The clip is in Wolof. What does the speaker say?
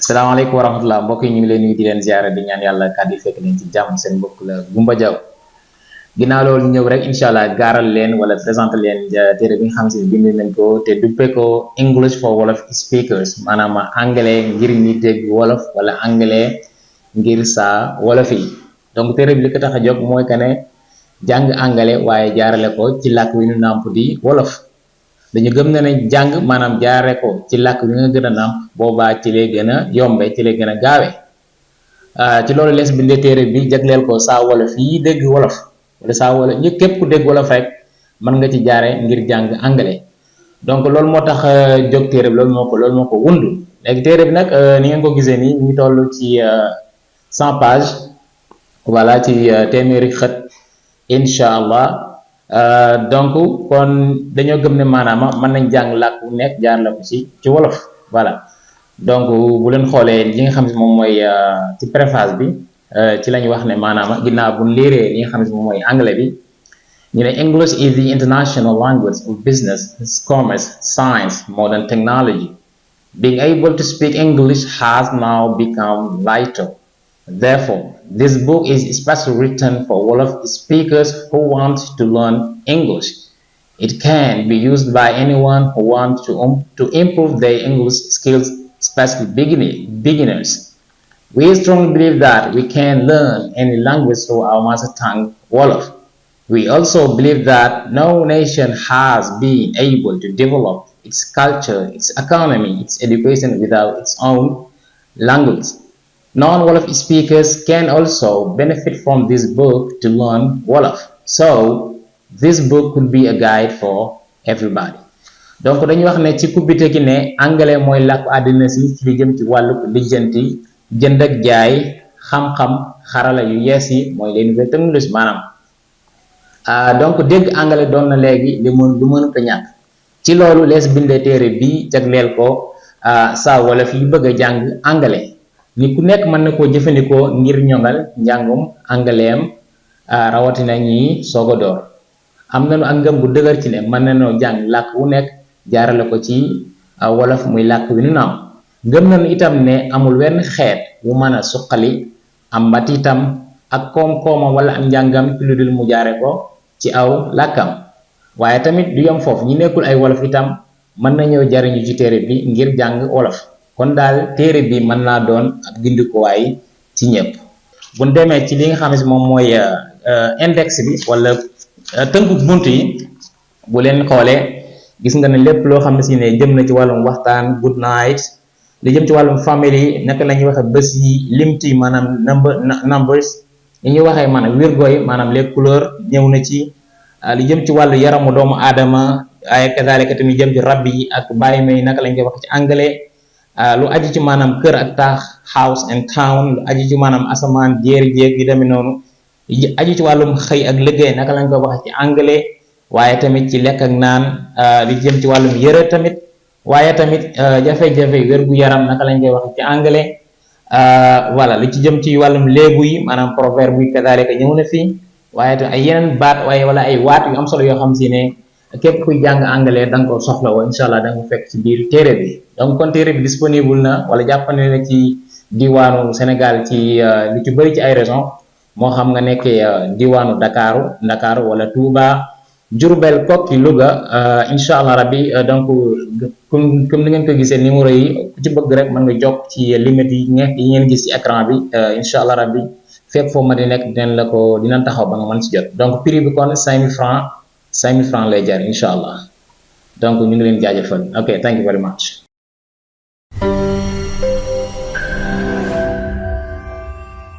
salaamaaleykum wa rahmatulah mbokk yi ñu ngi leen nuyu di leen ziare di ñaan yàlla kàddu yi fekk leen ci jàmm seen mbokk la Gumba Jaw ginnaaw loolu ñëw rek incha allah gaaral leen wala présenté leen téere bi nga xam si bind nañ ko te duppe ko English for Wolof speakers maanaam anglais ngir ñi dégg wolof wala anglais ngir saa wolof yi donc téere bi li ko tax a jóg mooy que ne jàng anglais waaye jaarale ko ci làkk wi ñu nàmp di wolof. dañu gëm na ne jàng maanaam jaare ko ci làkk bi nga gën a nàmp boobaa ci lay gën a yombe ci lay gën a gaawe ci loolu lees bindee téere bi jagleel ko saa wolof yi dégg wolof wala saa wolof ñu képp ku dégg wolof rek mën nga ci jaare ngir jàng anglais donc loolu moo tax jóg téere bi loolu moo ko wundu léegi téere bi nag ni ngeen ko gisee nii ñu ngi toll ci 100 pages voilà ci téeméeri xët incha allah. Donc kon dañoo gëm ne maanaam mën nañ jàng làkk bu nekk jaar la ko ci wolof voilà donc bu leen xoolee li nga xam ne moom mooy ci préface bi ci lañ wax ne maanaam ginnaaw bu liiree li nga xam ne moom mooy anglais bi ñu ne English is the international language of business, commerce, science, modern technology. Being able to speak English has now become vital. Therefore, this book is especially written for Wolof speakers who want to learn English. It can be used by anyone who wants to improve their English skills, especially beginners. We strongly believe that we can learn any language through our mother tongue, Wolof. We also believe that no nation has been able to develop its culture, its economy, its education without its own language. Non-Wolof speakers can also benefit from this book to learn Wolof. So, this book could be a guide for everybody. Donc dañuy wax ne ci kubbite gi ne anglais mooy làkku àddina si ci li jëm ci wàllu lijjanti jënd ak jaay xam-xam xarala yu yees yi mooy les nouvelles technologies maanaam donc dégg anglais doon na léegi lu mënut a ñàkk ci loolu lees bindee téere bi jagleel ko saa wolof yi bëgg a jàng anglais. ni ku nekk mën na koo jëfandikoo ngir ñongal njàngum angaleem rawatina ñi soog a door am nañu ak ngëm bu dëgër ci ne mën nañoo jàng làkk wu nekk jaarale ko ci wolof muy làkk wi nu naam ngëm nañu itam ne amul wenn xeet wu mën a suqali am mbat itam ak koom-koomam wala am njàngam ci lu dul mu jaare ko ci aw làkkam waaye tamit du yom foofu ñi nekkul ay wolof itam mën nañoo jariñu ci téere bi ngir jàng wolof kon daal téere bi mën naa doon ak gindikuwaay ci ñëpp bu ñu demee ci li nga xam ne moom mooy index bi wala tënku bunt yi bu leen xoolee gis nga ne lépp loo xam ne si ne jëm na ci wàllum waxtaan good night li jëm ci wàllum family naka la ñuy waxee bés yi limti maanaam numbers li ñuy waxee maanaam wirgo yi maanaam les couleurs ñëw na ci li jëm ci wàllu yaramu doomu aadama ay kazaalika tamit jëm ci rab yi ak bàyyi may naka lañ koy wax ci anglais lu aju ci maanaam kër ak taax house and town lu aju ci maanaam asamaan jéeri jéeg yu demee noonu aju ci wàllum xëy ak liggéey naka lañ koy wax ci anglais waaye tamit ci lekk ak naan li jëm ci wàllum yëre tamit waaye tamit jafe-jafe wér-gu yaram naka lañ koy wax ci anglais voilà li ci jëm ci wàllum léebu yi maanaam proverbe yi kazaalika ñëw na fii waaye tamit ay yeneen baat waaye wala ay waat yu am solo yoo xam si ne képp kuy jàng anglais da nga ko soxla woo incha allah da nga ko fekk ci biir téere bi donc kon téere bi disponible na wala jàppane na ci diwaanu Sénégal ci li ci bëri ci ay région moo xam nga nekkee diwaanu Ndakaaru wala Touba Diourbel Kokki Louga incha allah rabbi donc comme ni ngeen ko gisee numéro yi ku ci bëgg rek mën nga jokk ci limite yi ngeen gis ci écran bi incha allah rabbi fépp foo ma di nekk dinañ taxaw ba nga mën ci jot donc prix bi kon 5000 francs lay jar incha allah donc ñu ngi leen jaajëfal ok thank you very much